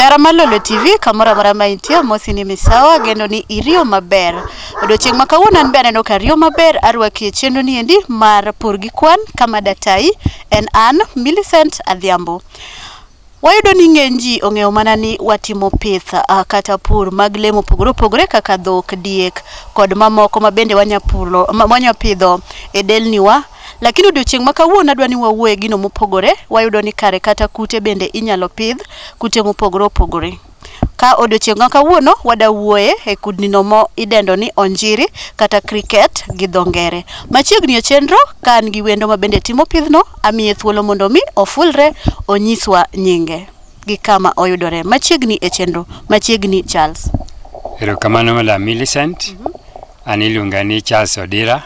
Johera mar Lolwe TV kamoro amora ma intie amosi ni misawa ageno ni iriyo maber. Odiochieng' ma kawuono an be aneno ka ariyo maber arwaki e chenro ni endi mar pur gi kwan kama datai en an Millicent Adhiambo. Wayudo ni ng'eny ji ong'eyo mana ni watimo pith kata pur mag lee mopogore opogore kaka dhok, diek kod mamoko ma bende wanya pidho e delni wa. Lakini odiochieng' ma kawuono adwa ni wawuoye gino mopogore, wayudo ni kare kata kute bende inyalo pidh, kute mopogore opogore. Ka odiochieng' ma kawuono wada wuoye e kudni no mo idendo ni onjiri kata cricket gi dho ngere. Machiegni e chenro ka an gi wendo ma bende timo pidhno, amiye thuolo mondo mi ofulre onyiswa nyinge gi kama oyudore. Machiegni e chenro, machiegni Charles. Erokamano Madam Millicent. An iluonga ni Charles Odira.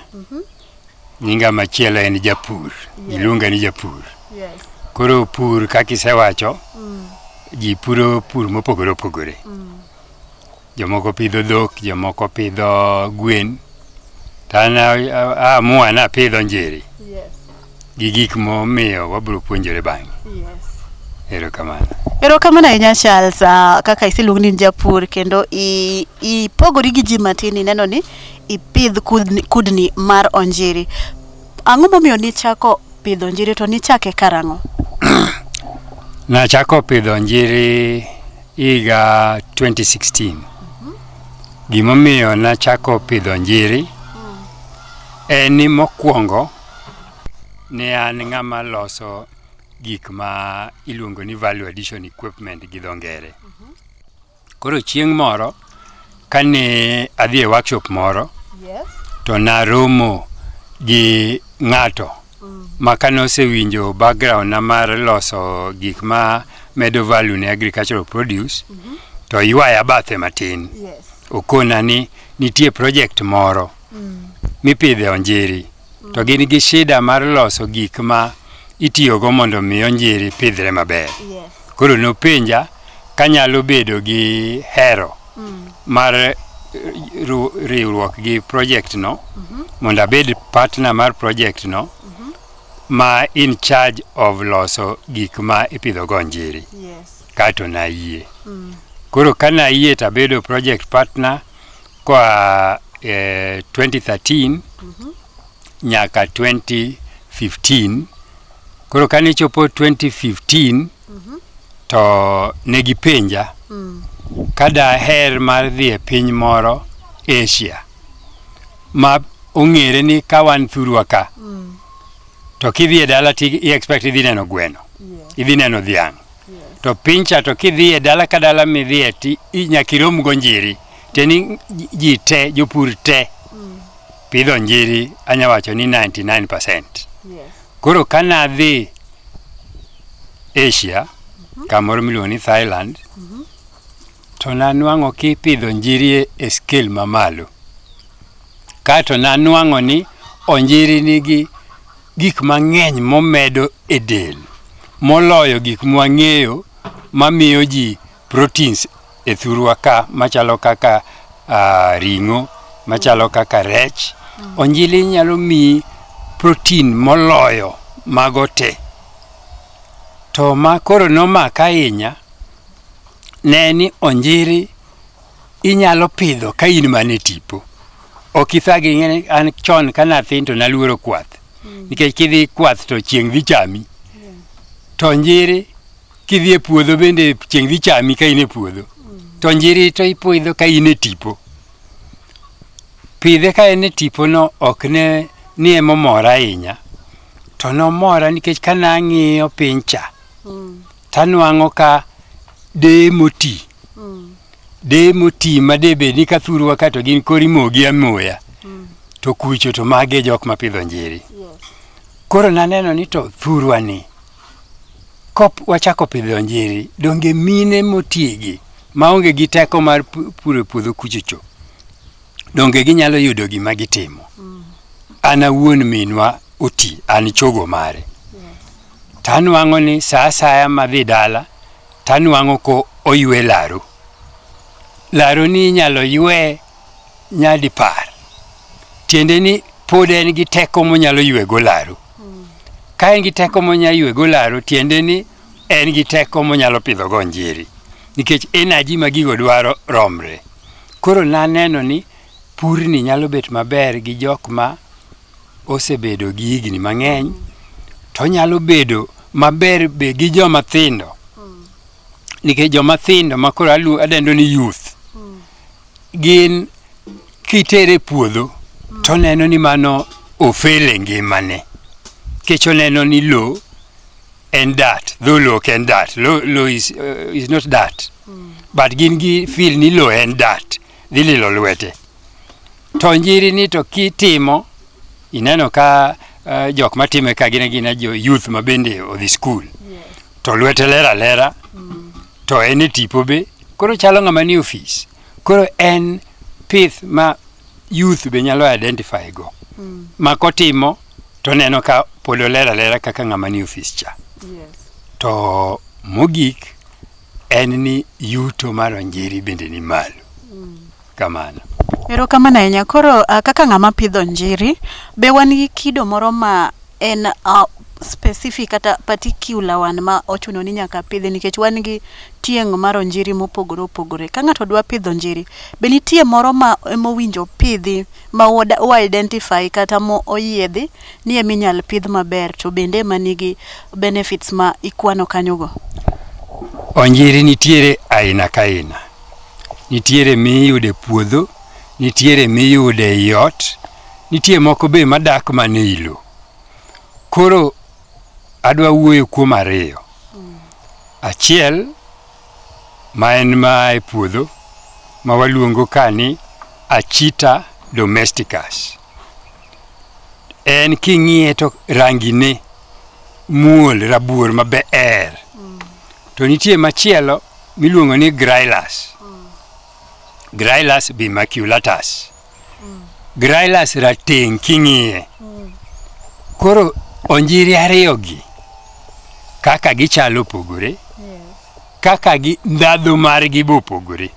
Nyinga machielo en Japur. Iluonga ni Japur. Koro pur kaka isewacho, ji puro pur mopogore opogore. Jomoko pidho dhok, jomoko pidho gwen. To an aamua napidh onjiri gi gik momiyo wabiro puonjore bang'e. Erokamano. Erokamano ahinya Charles, kaka iseluongi ni japur kendo ipogori gi ji matin ineno ni ipidh kudni mar onjiri. Ang'o momiyo nichako pidho onjiri to nichake karang'o? Nachako pidho onjiri higa 2016. Gimomiyo nachako pidho onjiri en ni mokwongo ne an ng'ama loso gik ma iluongo ni value addition equipment gi dho ngere. Koro chieng' moro kane adhi e workshop moro to naromo gi ng'ato ma kane osewinjo background na mar loso gik ma medo value ne agricultural produce to ywaya bathe matin. Okona ni nitie project moro mipidhe onjiri to gin gi shida mar loso gik ma itiyogo mondo mi onjiri pidhre maber. Koro nopenja kanyalo bedo gi hero mar riwruok gi project no mondo abed partner mar project no ma in charge of loso gik ma ipidho go onjiri. Kato nayie. Koro ka nayie to abedo project partner koa 2013 nyaka 2015. Koro kane chopo 2015 to ne gipenja ka daher mar dhi e piny moro Asia ma ong'ere ni ka wan thurwa ka to kidhi e dala ti i expect idhi neno gweno, idhi neno dhiang'. To piny cha to kidhi e dala ka dala midhiye ti nyaka irom gonjiri. Tiende ni ji te, jopur te pidho onjiri anya wacho ni 99%. Koro ka nadhi Asia, kamoro miluongo ni Thailand, to nanwang'o kipidho onjiri e scale mamalo. Kato nanwang'o ni onjiri nigi gik mang'eny momedo e del moloyo gik mwang'eyo mamiyo ji proteins e thurwa ka machalo kaka ring'o, machalo kaka rech. Onjiri nyalo miyi protein moloyo mago te. To ma koro nomaka ahinya ne ni onjiri inyalo pidho ka in mana e tipo. Ok ithagri ing'e an chon kane athin to naluoro kwath. Nikech kidhi kwath to chieng' dhi chami. To onjiri kidhi e puodho bende chieng' dhi chami ka in e puodho. To onjiri to ipidho ka in e tipo. Pidhe ka en e tipo no ok ne ni emomora ahinya. To nomora nikech ka nang'iyo piny cha, tanwang'o ka deye moti. Deye moti ma de bed ni ka thurwa ka to gin koro imogi amoya. To kucho to magi e jok mapidho onjiri. Koro naneno ni to thurwa ni kop wachako pidho onjiri, donge mine motigi maonge gi teko mar puro e puodho kucho cho, donge ginyalo yudo gima gitimo. An awuon minwa oti, an chogo mare. Tanwang'o ni sa asaya madhi dala, tanwang'o ko oywe laro. Laro ni inyalo ywe nyadipar. Tiende ni pod en gi teko monyalo ywego laro. Ka en gi teko monyalo ywego laro, tiende ni en gi teko monyalo pidho go onjiri. Nikech energy ma gigo dwaro romre. Koro naneno ni purni nyalo bet maber gi jok ma osebedo gi higni mang'eny, to nyalo bedo maber be gi joma thindo. Nikech joma thindo ma koro adendo ni youth, gin kitere e puodho to oneno ni mano ofel e ngimane. Nikech oneno ni lo en dirt, though lo ok en dirt, lo is not dirt. But gin gi feel ni lo en dirt, dhi lilo lwete. To njiri ni to kitimo, ineno ka jok matime ka gin agina jo youth ma bende odhi skul. To lwete ler alera, to en e tipo be, koro chalo ng'ama ni ofis. Koro en pith ma youth be nyalo identify go. Ma kotimo, to neno ka pod oler alera kaka ng'ama ni ofis cha. To mogik en ni yuto mar onjiri bende ni malo. Kamano. Erokamano ahinya. Koro kaka ng'ama pidho njiri, be wan gi kido moro ma en specific kata particular one ma ochuno ni nyaka pidhi nikech wan gi tieng' mar onjiri mopogore opogore. Ka ng'ato dwa pidho onjiri, be nitie moro ma emowinjo pidhi ma wa identify kata mo oyiedhi ni eminyal pidh maber to bende manigi benefits ma ikwano kanyogo? Onjiri nitiere aina ka aina. Nitiere miyudo e puodho, nitiere miyudo ei ot, nitie moko be madak mana ei lo. Koro adwa wuoyo kuom ariyo. Achiel ma en ma e puodho ma waluongo ka ni Achita domesticus. En king'iye to rangine muol rabuor maber. To nitie machielo miluongo ni Gryllus. Gryllus bimaculatus. Gryllus rateng' king'iye. Koro onjiri ariyo gi kaka gichalo opogore, kaka gi ndhadhu margi be opogore.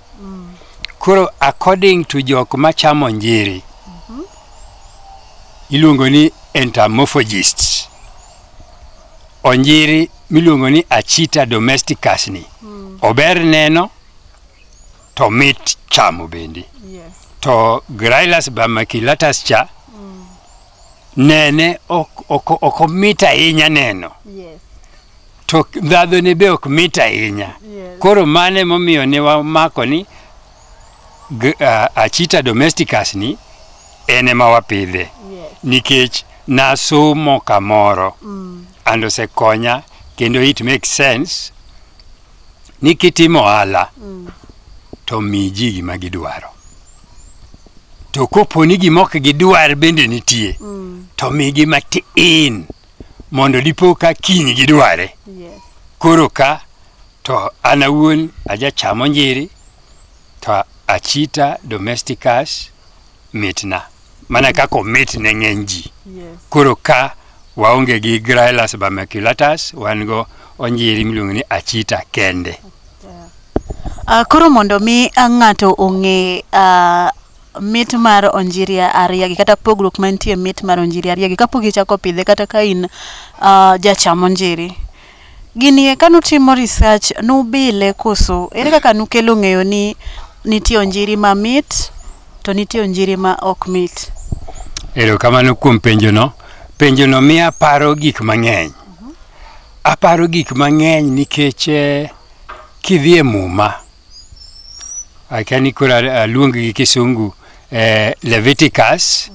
Koro according to jok machamo onjiri, iluongo ni entomophagists. Onjiri miluongo ni Achita domesticus ni, ober neno to mit chamo bende. To Gryllus bimaculatus cha, nene ok omit ahinya neno. To ndhadhune be ok mit ahinya. Koro mano emomiyo ne wamako ni Achita domesticus ni en ema wapidhe. Nikech nasomo kamoro and osekonya kendo it makes sense ni kitimo ohala to mi ji gima gidwaro. To kopo ni gima ok gidwar bende nitie, to migi matin mondo dipo ka kiny gidware. Koro ka to an awuon ajacham onjiri to Achita domesticus mitna mana kaka omit ne ng'eny ji. Koro ka waonge gi Gryllus bimaculatus, wan go onjiri miluongo ni Achita kende. Koro mondo mi ng'ato ong'e mit mar onjiri ariyogi kata pogruok mantie mit mar onjiri ariyogi kapok ichako pidhe kata ka in jacham onjiri. Gini e kanutimo research nubile koso ere kaka nukelo ng'eyo ni nitie onjiri mamit to nitie onjiri ma ok mit? Erokamano kuom penjono. Penjono miyo aparo gik mang'eny. Aparo gik mang'eny nikech kidhi e muma, akia ni koro aluong gi kisungu Leviticus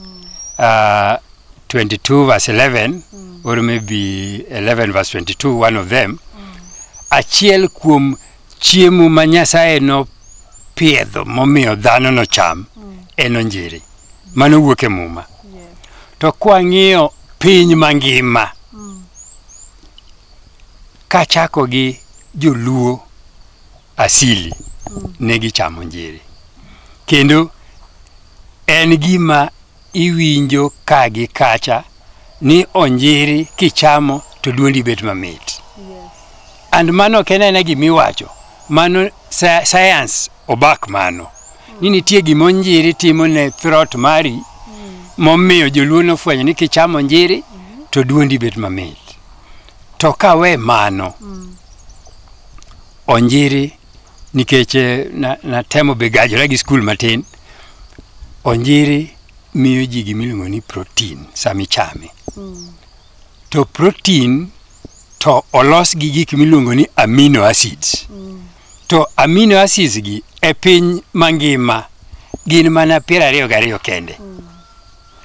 22 verse 11 or maybe 11 verse 22, one of them. Achiel kuom chiemo ma Nyasaye nopiedho momiyo dhano nocham en onjiri. Mano wuok e muma. To kwang'iyo piny mangima, kachako gi joluo asili, ne gichamo onjiri. Kendo en gima iwinjo ka gi kacha ni onjiri kichamo to duondi bet mamit. And mano ok en aena gimiwacho, mano science obak mano. Ni nitie gima onjiri timo ne throat mari momiyo joluo nofwenyo ni kichamo onjiri to duondi bet mamit. To kawe mano, onjiri Nikech natemo be gajora gi skul matin. Onjiri miyo ji gimiluongo ni protein sama ichame. To protein to olos gi gik miluongo ni amino acids. To amino acids gi e piny mangima gin mana 22 kende.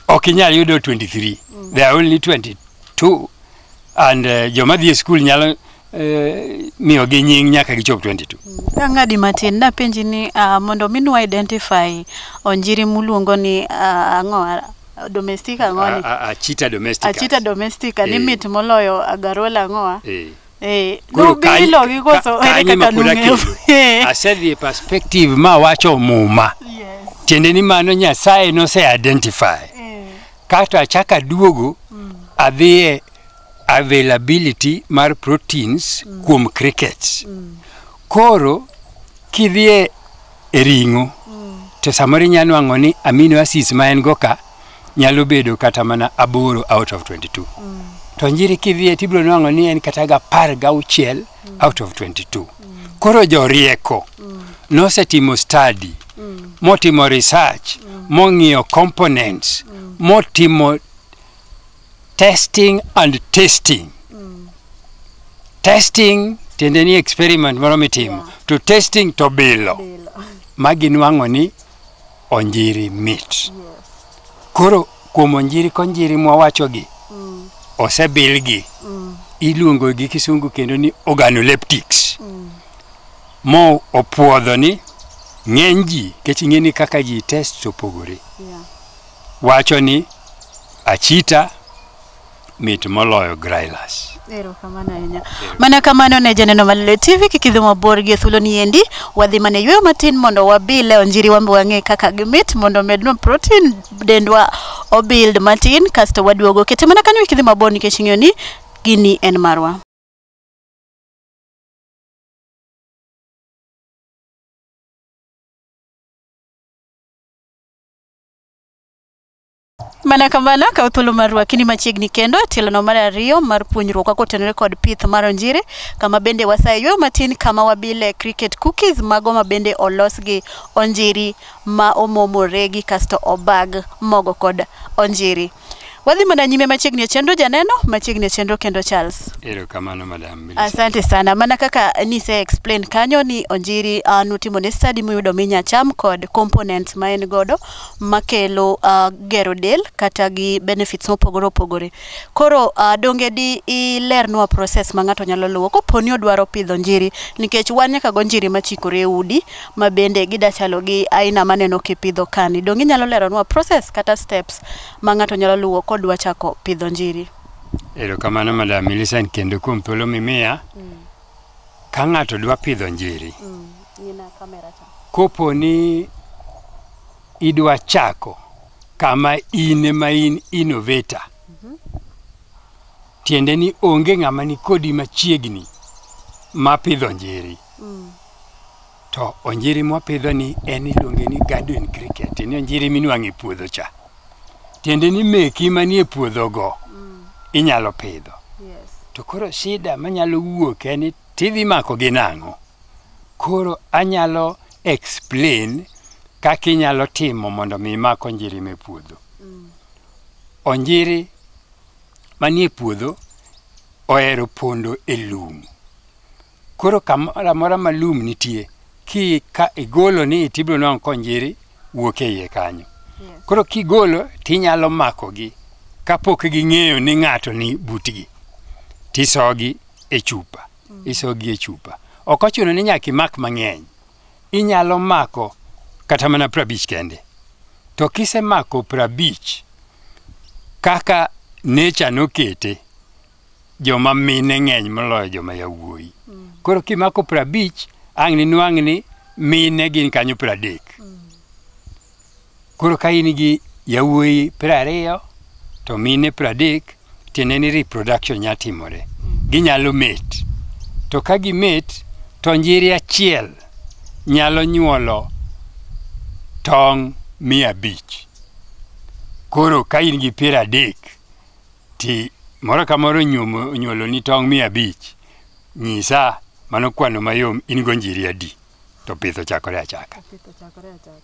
Ok inyal yudo 23. There are only 22 and joma dhi e skul nyalo miyogi nying nyaka gichop 22. Kang'adi matin, napenji ni mondo minwa identify onjiri muluongo ni ang'o, domestic ang'o ni? Achita domestica. Achita domestica ni mit moloyo agarola ang'o? Koro Nubilo gi koso ere kanye kaka ma pod nung'eyo? akelo? Asedhi e perspective ma wacho muma. Tiende ni mano Nyasaye nose identify. Kato achako aduogo adhi e availability mar proteins kuom crickets. Koro kidhi e ring'o to samoro inyalo nwang'o ni amino acids ma en go ka nyalo bedo kata mana 8 out of 22. To onjiri kidhiye tibiro nwang'o ni en kata ga 16 out of 22. Koro jorieko nosetimo study, motimo research, mong'iyo components, motimo testing and tasting. Testing tiende ni experiment moro mitimo. To testing to bilo. Ma ginwang'o ni onjiri mit. Koro kuom onjiri konjiri mwawachogi, osebilgi, iluongo gi kisungu kendo ni organoleptics. Mo opuodho ni ng'eny ji, nikech ing'e ni kaka ji test opogore. Wacho ni achita mit moloyo grylers. Erokamano ahinya. Mana kamano ne janeno mar Lolwe TV, kik idhi mabor gi e thuolo ni endi, wadhi mana e yweyo matin mondo wabile onjiri wan be wang'e kaka gimit mondo mednwa protein dendwa obuild matin kasto waduogo. Kete mana kanyo kik idhi mabor nikech ing'eyo ni gini en marwa. Mana kamano, kaw thuolo mar rwakini machiegni kendo e tielo no mar ariyo mar puonjruok kotenore kod pith mar onjiri, kama bende waseyweyo matin kama wabile cricket cookies mago ma bende olos gi onjiri ma omomoregi kasto obag mogo kod onjiri. Wadhi mana nyime machiegni e chenro janeno, machiegni e chenro kendo Charles. Erokamano madam Millicent. Asante sana. Mana kaka nise explain kanyo ni onjiri nutimo ne study muyudo minya cham kod components ma en godo makelo gero del kata gi benefits mopogore opogore. Koro donge di ilernwa process ma ng'ato nyalo luwo kopo ni odwaro pidho onjiri, nikech wan nyaka go onjiri machikore e udi ma bende gida chalo gi aina maneno kipidho kani. Donge inyalo leronwa process kata steps ma ng'ato nyalo luwo kodwa chako pidho onjiri? Erokamano madam Millicent kendo kuom thuolo mimiya. Ka ng'ato dwa pidho onjiri, kopo ni idwa chako kama in ema in innovator, tiende ni onge ng'ama ni kodi machiegni ma pidho onjiri. To onjiri mwapidho ni en iluonge ni garden cricket, ni onjiri minwang'o e puodho cha. Tiende ni meki manie puodho go inyalo pidho. To koro shida manyalo wuok en ni tidhi mako gi nang'o? Koro anyalo explain kaka inyalo timo mondo mi imak onjiri me puodho. Onjiri manie puodho ohero pondo e lum. Koro kamoro amora ma lum nitie, ka igolo ni tibiro nwang'o ka onjiri wuok e iye kanyo. Koro kigolo tinyalo makogi kapok ging'eyo ni ng'ato ni butgi. Tisogi e chupa. Isogi e chupa. Ok ochuno ni nyaka imak mang'eny. Inyalo mako kata mana 50 kende. To kisemako 50, kaka nature nokete, joma mine ng'eny moloyo joma yawuoyi. Koro kimako 50, ang' ninwang' ni mine gin kanyo 30. Koro ka in gi yawuoyi 20 to mine 30, tiende ni reproduction nya timore. Ginyalo mate. To ka gimate, to onjiri achiel nyalo nyuolo tong' 500. Koro ka in gi 30, ti moro ka moro onyuolo ni tong' 500, nyisa mano kwano mayom in gi onjiri adi? To pith ochakore achaka.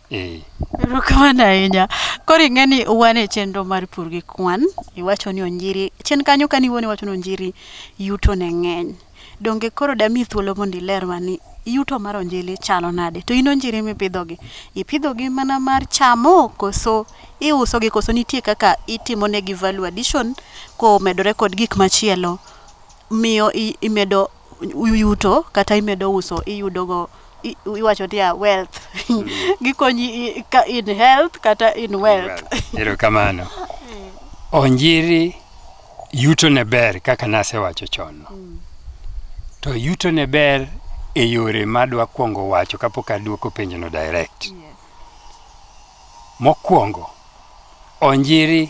Eh. Erokamano ahinya. Koro ing'e ni wan e chenro mar pur gi kwan. Iwacho ni onjiri, chien kanyo kane iwuoyo niwacho ni onjiri yuto ne ng'eny. Donge koro damiyi thuolo mondo ilerwa ni yuto mar onjiri chalo nade? To in onjiri mipidhogi, ipidhogi mana mar chamo koso iusogi koso nitie kaka itimo negi value addition komedore kod gik machielo miyo imedo yuto kata imedo uso iyudogo iwacho niya wealth. Gikonyi in health kata in wealth. Erokamano. Onjiri yuto ne ber kaka nasewacho chon. To yuto ne ber e yore madwa kwongo wacho kapok aduoko penjo no direct. Mokwongo, onjiri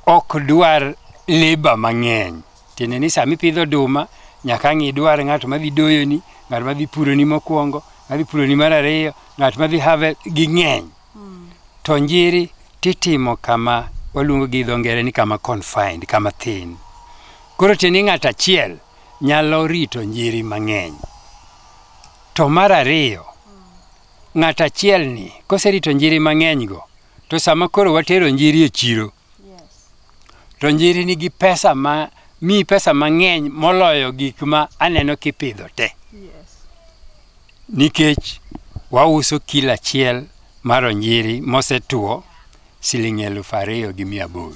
ok dwar labour mang'eny. Tiende ni sama ipidho oduma, nyaka ang' idwar ng'at madhi doyoni, ng'at madhi puroni mokwongo, madhi puroni mar ariyo, ng'at madhi harvest, ging'eny. To onjiri titimo kama waluongo gi dho ngere ni kama confined, kama thin. Koro tiende ni ng'at achiel nyalo rito onjiri mang'eny. To mar ariyo, ng'at achiel ni koserito onjiri mang'eny go, to sama koro watero onjiri e chiro, to onjiri nigi pesa ma miyi pesa mang'eny moloyo gik ma aneno kipidho te. Nikech wauso kilo achiel mar onjiri mosetuo siling 2800.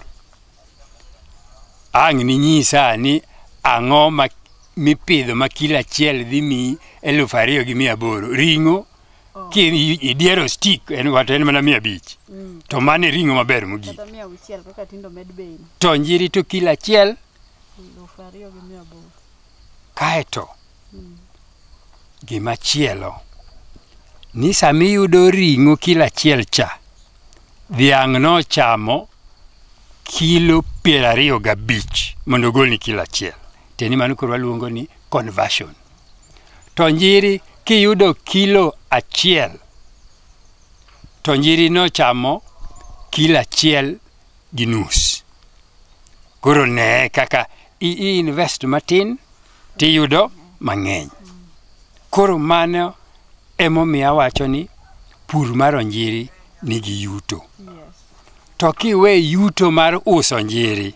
Ang' ninyisa ni ang'o ma mipidho ma kilo achiel dhi miyi 2800. Ring'o ki idiero stick en wato en mana 500. To mano e ring'o maber mogik. Kata 600 kaka tindo med bei. To onjiri to kilo achiel 2800. Kaeto gimachielo ni sama iyudo ring'o kilo achiel cha, dhiang' nochamo kilo 25 mondo ogolni kilo achiel. Tiende ni mano koro waluongo ni conversion. To onjiri kiyudo kilo achiel, to onjiri nochamo kilo 1.5. Koro nee kaka i invest matin tiyudo mang'eny. Koro mano emomiyo awacho ni pur mar onjiri nigi yuto. To kiwe yuto mar uso onjiri,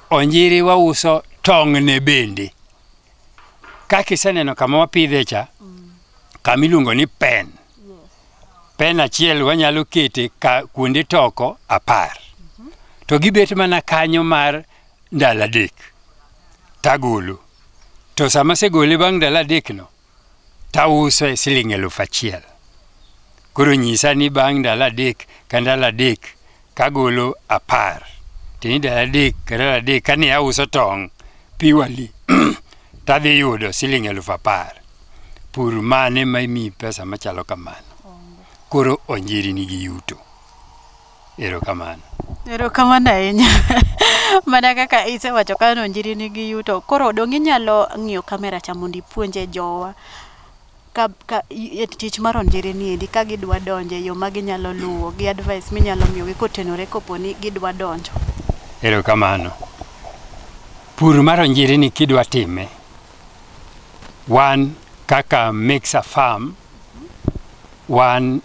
onjiri wauso tong'ne bende. Kaka iseneno kama wapidhe cha, kama iluongo ni pen. Pen achiel wanyalo kete ka kuonde toko 10. To gibet mana kanyo mar ndalo 3 tagolo. To sama asegole bang' ndalo 3 no, tauso e siling 1000. Koro nyisa ni bang' ndalo 3 ka ndalo 3 kagolo 10. Tiende ni ndalo 3 ka ndalo 3 kane auso tong' purely tadhi yudo siling 10000. Pur mane ma miyi pesa machalo kamano? Koro onjiri nigi yuto. Erokamano. Erokamano ahinya. Mana kaka isewacho kanyo onjiri nigi yuto. Koro dong' inyalo ng'iyo kamera cha mondo ipuonje jowa ka tich mar onjiri ni endi ka gidwa donje yo ma ginyalo luwo gi advice minyalo miyogi kotenore kopo ni gidwa donjo. Erokamano. Pur mar onjiri ni kidwa time, wan kaka Mixa Farm, wan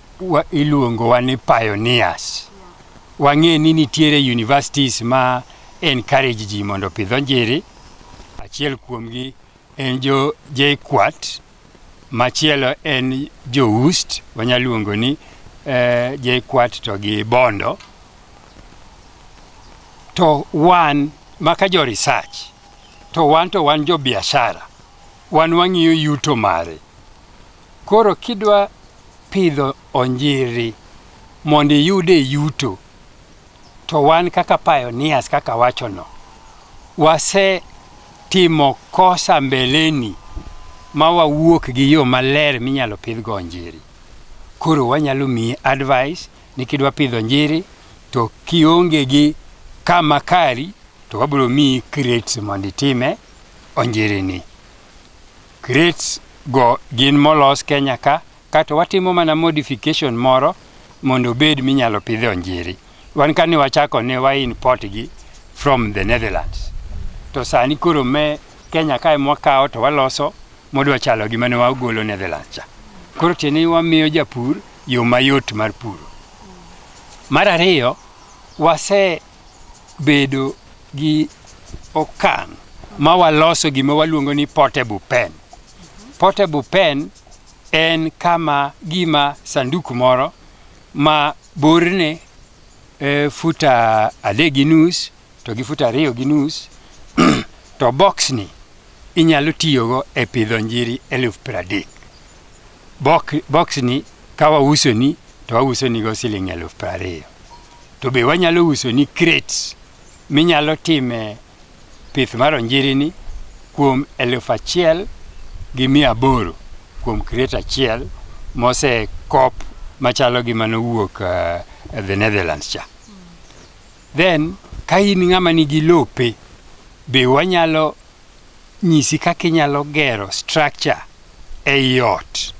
iluongo wa ni pioneers. Wang'e ni nitiere universities ma encourage ji mondo opidh onjiri. Achiel kuomgi en jo JKUAT, machielo en jo UST, wanyalo luongo ni JKUAT to gi Bondo. To wan maka jo research, to wan jo biashara, wan wang'iyo yuto mare. Koro kidwa pidho onjiri mondo iyude yuto, to wan kaka pioneers kaka wachono, wasetimo kosa mbeleni ma wawuok gi yo maler minyalo pidhgo onjiri. Koro wanyalo miyi advice ni kidwa pidho onjiri to kionge gi kama kari to wabiro miyi crates mondo itime onjiri ni. Crates go gin molos Kenya ka, kato watimo mana modification moro mondo obed minyalo pidhe onjiri. Wan kane wachako ne wa import gi from the Netherlands. To sani koro me Kenya kae mwakawo to waloso modwa chalo gi mane wagolo Netherlands cha. Koro tiende ni wamiyo japur yo mayot mar puro. Mar ariyo, wasebedo gi okang' ma waloso gima waluongo ni portable pen. Portable pen en kama gima sanduku moro ma borne fut 3.5 to gi fut 2.5 to box ni inyalo tiyogo e pidho onjiri 30,000. Box ni ka wauso ni to wauso nigo siling 20,000. To be wanyalo uso ni crates minyalo time pith mar onjiri ni kuom 1,800 kuom crate achiel mosekop machalo gi manowuok the Netherlands cha. Then ka in ng'ama nigi lope, be wanyalo nyisi kaka inyalo gero structure ei ot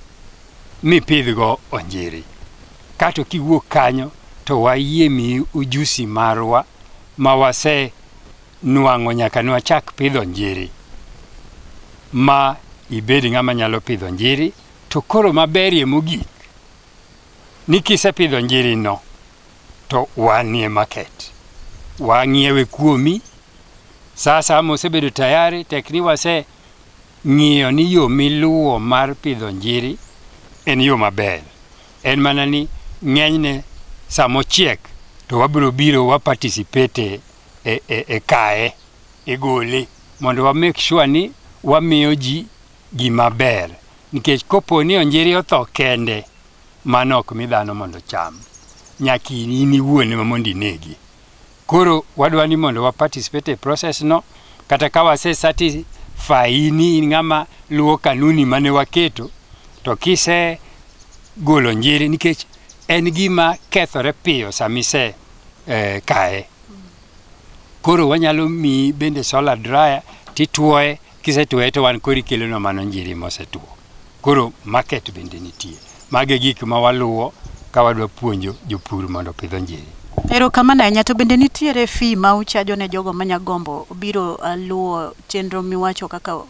mipidhgo onjiri. Kato kiwuok kanyo to wayie miyi ujusi marwa ma wase nwang'o nyaka nwachak pidho onjiri, ma ibed ng'ama nyalo pidho onjiri. To koro maberie mogik ni kisepidho onjiri no to wanie market, wang'iewe kuomi. Sasa mosebedo tayari, tek ni wase ng'iyo ni yo miluwo mar pidho onjiri en yo maber. En mana ni ng'enyne samochiek to wabiro biro wa participate e kae, e gole, mondo wa make sure ni wamiyo ji gima ber. Nikech kopo ni onjiri otho kende, mano ok mi dhano mondo cham. Nyaka in iwuon ema mondo inegi. Koro wadwa ni mondo wa participate e process no, kata ka wase certify ni in ng'ama luwo kanuni mane waketo, to kise golo onjiri, nikech en gima kethore piyo samise kae. Koro wanyalo miyi bende solar dryer tituoye, kisetuoye to wan koro ikelonwa mana onjiri mosetuo. Koro market bende nitie. Mago e gik ma waluwo ka wadwa puonjo jopur mondo opidh onjiri. Erokamano ahinya. To bende nitiere fee ma uchajo ne jogo manya gombo biro luwo chenro miwacho kaka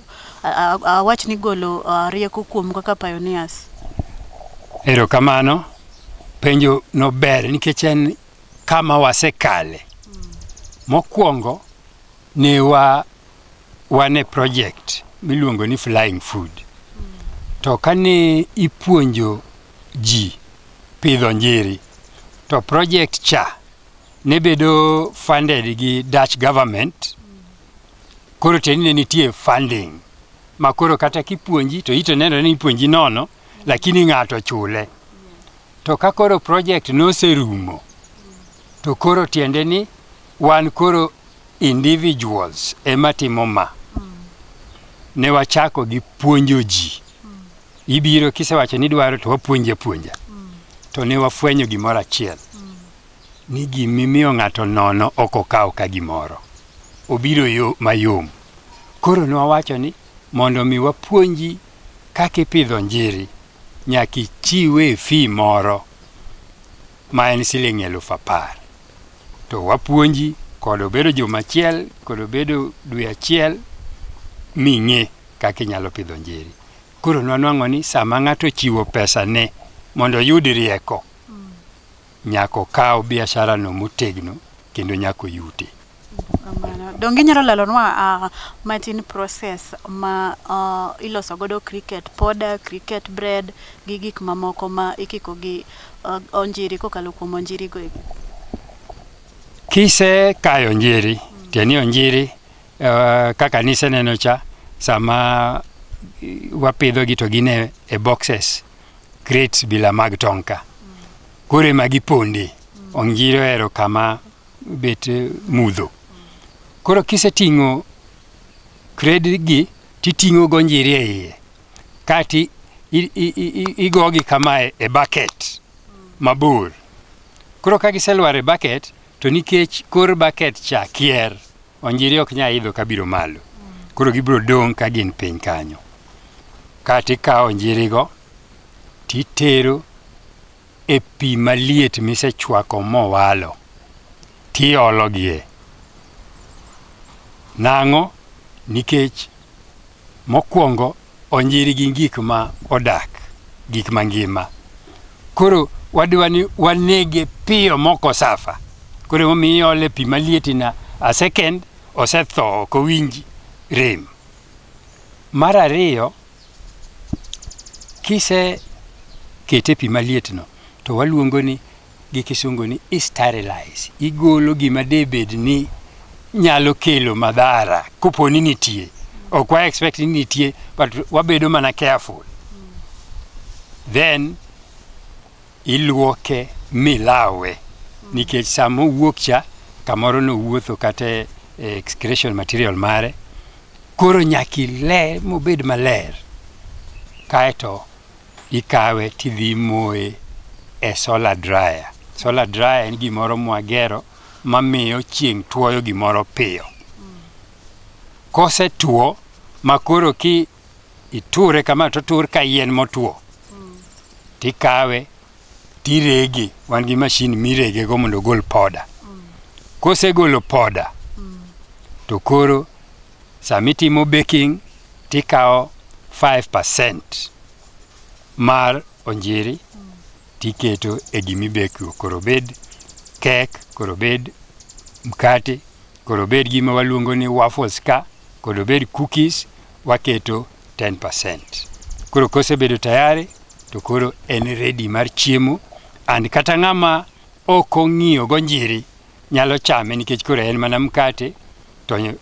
awach ni golo rieko kuom kaka pioneers? Erokamano. Penjo no ber nikech en kama wasekale. Mokwongo ne wan e project miluongo ni Flying Food. To kane ipuonjo ji pidho onjiri, to project cha ne bedo funded gi Dutch government. Koro tiende ni ne nitie funding ma koro kata kipuonji to ito nenore ni ipuonji nono, lakini ng'ato chule. To ka koro project noserumo, to koro tiende ni wan koro individuals ema timo ma. Ne wachako gi puonjo ji. Ibiro kisewacho ni idwaro to wapuonji apuonja. To ne wafwenyo gimoro achiel, ni gimimiyo ng'ato nono ok okaw ka gimoro. Obiro yo mayom. Koro ne wawacho ni mondo mi wapuonji kaka ipidho onjiri, nyaka ichiwe fee moro ma en siling 10,000. To wapuonji kod obedo juma achiel, kod obedo dwe achiel, ming'e kaka inyalo pidho onjiri. Koro nwanwang'o ni sama ng'ato ochiwo pesa ne mondo oyud rieko, nyaka okaw biashara no motegno kendo nyaka oyute. Donge inyalo leronwa matin process ma iloso godo cricket powder, cricket bread gi gik mamoko ma ikiko gi onjiri kokalo kuom onjiri go eki? Kise kayo onjiri, tiende ni onjiri kaka niseneno cha, sama wapidho gi to gin e boxes, crates bila mag tong' ka. Koro ema giponde. Onjiri ohero kama bet mudho. Koro kiseting'o crate gi, titing'o go onjiri e iye. Kati igogi kamae e bucket mabor. Koro ka giselwar e bucket, to nikech kor bucket cha kier, onjiri ok nyal idho kabiro malo. Koro gibiro dong' ka gin piny kanyo. Kati ikawo onjiri go, titero e pi maliet misechwako mowalo, tiologie. Nang'o? Nikech mokwongo onjiri gin gik ma odak. gik mangima. Koro wadwa ni wanege piyo moko safa. Koro emomiyo iole pi maliet na a second osetho ok owinj rem. Mar ariyo, kise kete pi maliet no to waluongo ni gi kisungu ni sterilize. Igolo gima debed ni nyalo kelo madhara kopo ni nitie. Ok wa expect ni nitie, but wabedo mana careful. Then iluoke milawe nikech sama owuok cha kamoro nowuotho kata e excretion material mare. Koro nyaka ile mobed maler. Kaeto ikawe tidhi imoye e solar dryer. Solar dryer en gimoro mwagero mamiyo chieng' tuoyo gimoro piyo. Kosetuo makoro ki iture kama to otur ka yien motuo. Tikawe tirege, wan gi mashin mirege go mondo ogol poda. Kosegolo poda, to koro samitimo baking tikawo 5% mar onjiri tiketo e gimibeko. Koro obed kek, koro obed mkate, koro obed gima waluongo ni waffles ka, koro obed cookies, waketo 10%. Koro kosebedo tayari to koro en ready mar chiemo and kata ng'ama ok ong'iyo gonjiri nyalo chame nikech koro en mana mkate to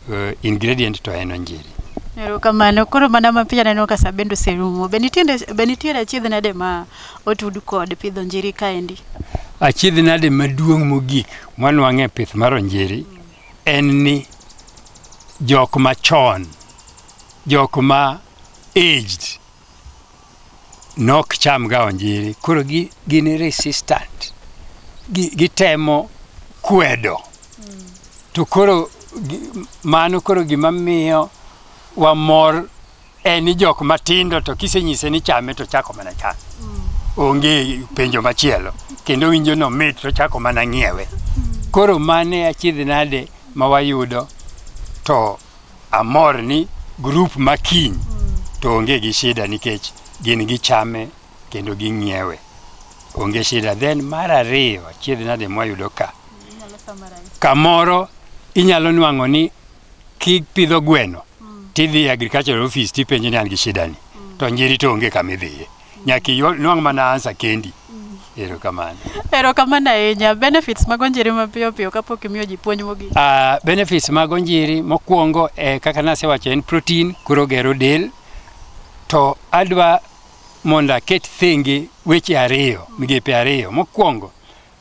ingredient to en onjiri. Erokamano. Koro mana mapiyo aneno ka sa bende oserumo. Be nitiere achiedh nade ma otud kod pidho onjiri kaendi? Achiedh nade maduong' mogik mwanwang'e e pith mar onjiri en ni jok machon, jok ma aged nok cham ga onjiri, koro gin resistant, gitemo kwedo. To koro mano koro gima miyo wamor en ni jok matindo to kisenyise ni chame to chako mana chame. Onge penjo machielo, kendo winjo no mit to chako mana ng'iewe. Koro mane achiedh nade ma wayudo to amor ni group makiny to onge gi shida nikech gin gichame kendo ging'iewe. Onge shida. Then mar ariyo achiedh nade mwayudo ka. Kamoro inyalo nwang'o ni kipidho gweno tidhi e agricultural office tipenjo ni an gi shida ni. To onjiri to onge kama idhiye. Nyaka inwang' mana answer kendi. Erokamano. Erokamano ahinya. Benefits mag onjiri mapiyo piyo kapok imiyo ji puonj mogik. Benefits mag onjiri mokwongo kaka nasewacho en protein, koro gero del. To adwa mondo aket thenge weche ariyo, migepe ariyo. Mokwongo,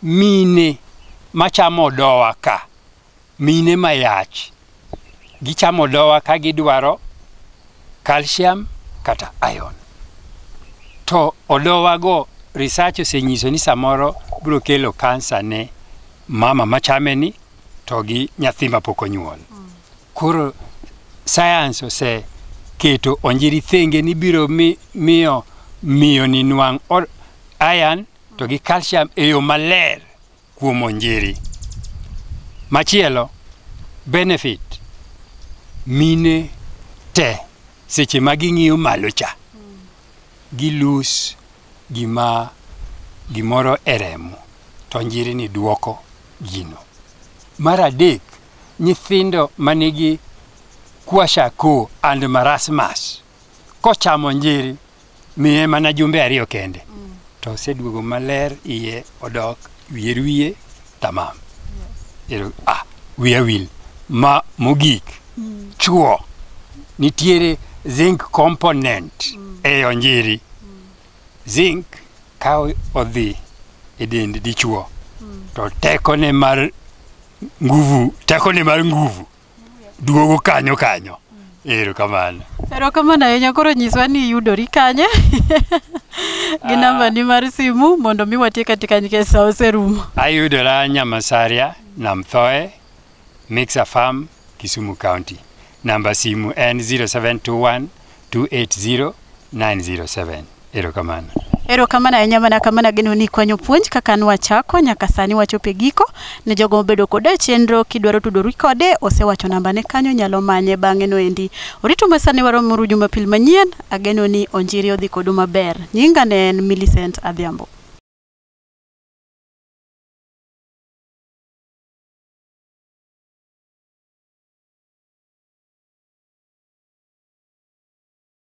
mine machamo odowa ka, mine mayach, gichamo odowa ka gidwaro calcium kata iron. To odowa go research osenyiso ni samoro biro kelo kansa ne mama machame ni to gi nyathi mapok onyuol. Koro science oseketo onjiri thenge ni biro miyo miyo ni nwang' iron to gi calcium e yo maler kuom onjiri. Machielo, benefit mine te seche ma ging'iyo malo cha gilus gima gimoro e remo to onjiri ni duoko gino. Mar adek, nyithindo manigi kwashiorkor and marasmus kochamo onjiri miye mana jumbe ariyo kende to oseduogo maler, iye odok, wiye wiye tamam. Wiya wil. Ma mogik, chuo nitiere zinc component e onjiri. Zinc ka odhi e dend dichuo to tekone mar nguvu, tekone mar nguvu duogo kanyo kanyo. Erokamano. Erokamano ahinya. Koro nyiswa ni iyudori kanye gi namba ni mar simu mondo mi watiek katika nikech sa oserumo. Ayudora Nyamasaria, Namthoe, Mixer Farm, Kisumu County. Namba simu en 0721 280 907. Erokamano. Erokamano ahinya mana kamano ageno ni ikwanyo puonj kaka nwachako nyaka sani wachopo e giko. Ne jogo mobedo koda e chenro kidwaro tudori kode osewacho nambane kanyo nyalo manye bang'e no endi. Orito ma sani waromuru Jumapil manyien ageno ni onjiri odhi kodu maber. Nyinga ne en Millicent Adhiambo.